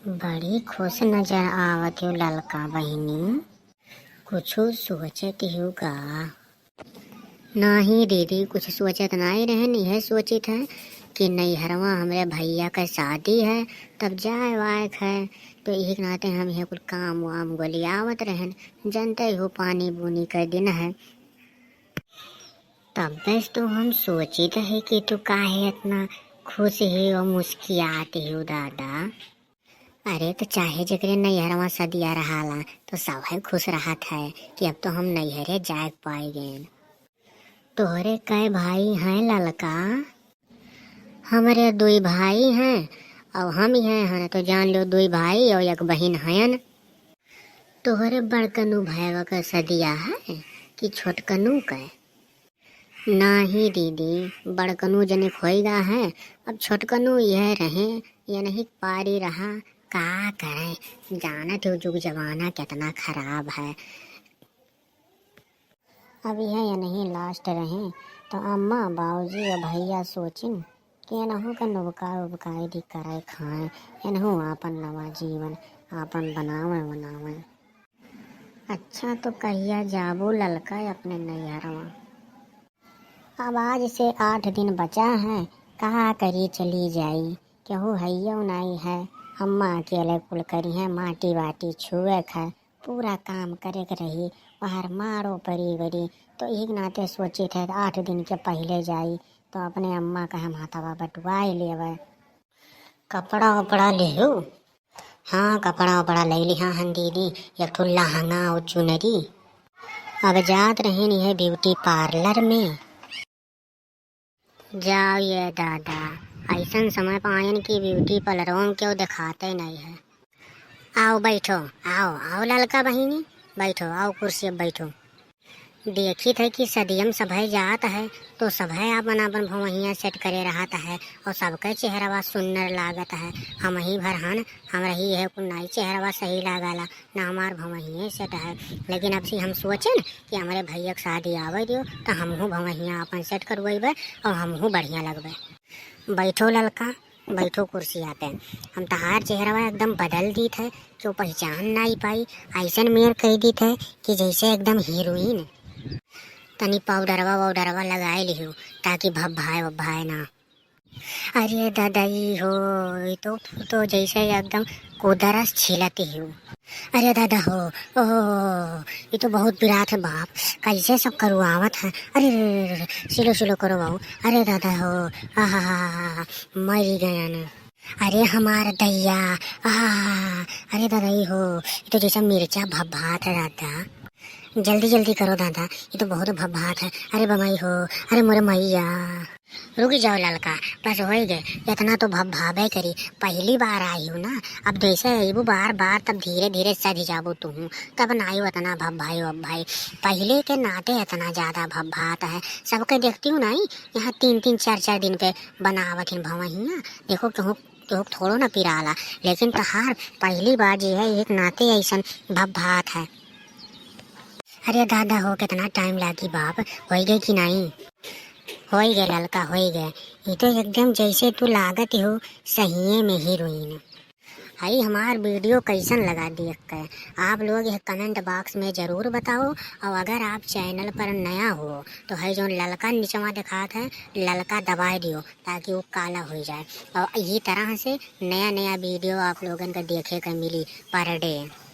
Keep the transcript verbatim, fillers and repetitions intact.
बड़ी खुश नजर आवत हो ललका बहिनी, कुछु सोचत हो का? नाही दीदी, कुछ सोचत नाही रहन, यह सोचित है कि नैहरवा हमरे भैया के शादी है, तब जाए वाए के है, तो यही के नाते हम यह कुल काम वाम गोलियावत रहन। जनते हो पानी बुनी के दिन है, तब बस तो हम सोचित है कि तू काहे इतना खुश है और मुस्कियात हो दादा। अरे, तो चाहे जेकरे नैहरवा सदिया रहाला, तो सबहे खुश रहत है कि अब तो हम नैहरे जाए के पाई गएन। तोहरे कै भाई हैं ललका? हमरे दुई भाई हैं, और हम ही हैं, हन तो जान लो दुई भाई और एक बहिन हयन। तोहरे बड़कनू भैया के सदिया है कि छोटकनू के? नाही दीदी, बड़कनू जने खोई गा है, अब छोटकनू यह रहे, यह नहीं पारी रहा, का करें, जानत हो जुग जमाना कितना खराब है। अब यह, यह नहीं लास्ट रहे, तो अम्मा, बाबूजी और भैया सोचिन कि एनहू का नुबका उबकाई दी करे खाए, एनहू आपन नवा जीवन आपन बनावे बनावे। अच्छा, तो कहिया जाबू ललका अपने नैहरवा? अब आज से आठ दिन बचा है, का करी चली जाई, केहू हइयो नाई है, अम्मा अकेले कुल करी है, माटी वाटी छुए के है, पूरा काम करे के रही, बाहर मारो परी गरी, तो एक नाते सोचित है आठ दिन के पहिले जाई, तो अपने अम्मा का हम हथवा बटुआए लेवे। कपड़ा वपड़ा लेहू? हाँ, कपड़ा वपड़ा ले लिहा हन दीदी, एक ठो लहंगा और चुनरी। अब जात रहीन है ब्यूटी पार्लर में। जाओ ये दादा, ऐसन समय पायन कि ब्यूटी पार्लरों में केहू देखाते नहीं है। आओ बैठो, आओ, आओ ललका बहिनी, बैठो, आओ कुर्सी पे बैठो। देखित है कि सदियम सभे जात है, तो सभे आपन आपन भवहिया सेट करे रहत है, और सबके चेहरवा सुन्नर लागत है। हमही भर हन, हमरा ही है कुल नाई चेहरवा सही लागला, ना हमार भवहिये सेट है। लेकिन अब से हम सोचेन कि हमरे भैया के शादी आवे दियो, तो हमहू भवहिया आपन सेट करवैबे और हमहू बढ़िया लगबे। बैठो ललका, बैठो कुर्सिया पे। हम तहार चेहरवा एकदम बदल दीत है, केहू पहचान नाई पाई, ऐसन मेर कई दीत है कि जैसे एकदम हीरोइन। तनी पाउडरवा वाउडरवा लगाए लिहू, ताकि भभाए वभाए ना। अरे दादा, ई हो, ई तो, तो जैसे एकदम कोदरस छिलत ही हो। अरे दादा हो, ओह, ई तो बहुत पिरात है बाप, कैसे सब करुआवत है। अरे रे रे रे रे, स्लो स्लो करो बाबू। अरे दादा हो, आहा, मरी गयन। अरे हमार दैया, आहा, अरे दादा ई हो, ई तो जैसे मिर्चा भभात है दादा। जल्दी जल्दी करो दादा, ई तो बहुत भभात है। अरे बमाई हो, अरे मोरे मैया। रुक जाओ ललका, बस होई गए, इतना तो भभाबे करी। पहली बार आई हूँ ना, अब जैसे अइबू बार बार, तब धीरे धीरे सधि जाबू तुहूँ, तब ना आयु इतना भभाई वभाई। पहले के नाते इतना ज्यादा भभात है, सबके देखती हूँ ना, यहाँ तीन तीन चार चार दिन पे बनावत हिन भवहिया। देखो केहू, केहू थोड़ो ना पिराला, लेकिन तहार पहली बार जे है एक नाते ऐसन भभात है। अरे दादा हो, कितना टाइम लागी बाप, होई गए कि नहीं? होई गए ललका, होई गए। ये तो एकदम जैसे तू लागत हो सहिए में हीरोइन। हई हमार वीडियो कैसन लगा देख के आप लोग यह कमेंट बॉक्स में जरूर बताओ, और अगर आप चैनल पर नया हो तो है जो ललका निचवा दिखात है, ललका दबाए दियो ताकि वो काला हो जाए, और यही तरह से नया नया वीडियो आप लोगन का देखे के मिली पर डे।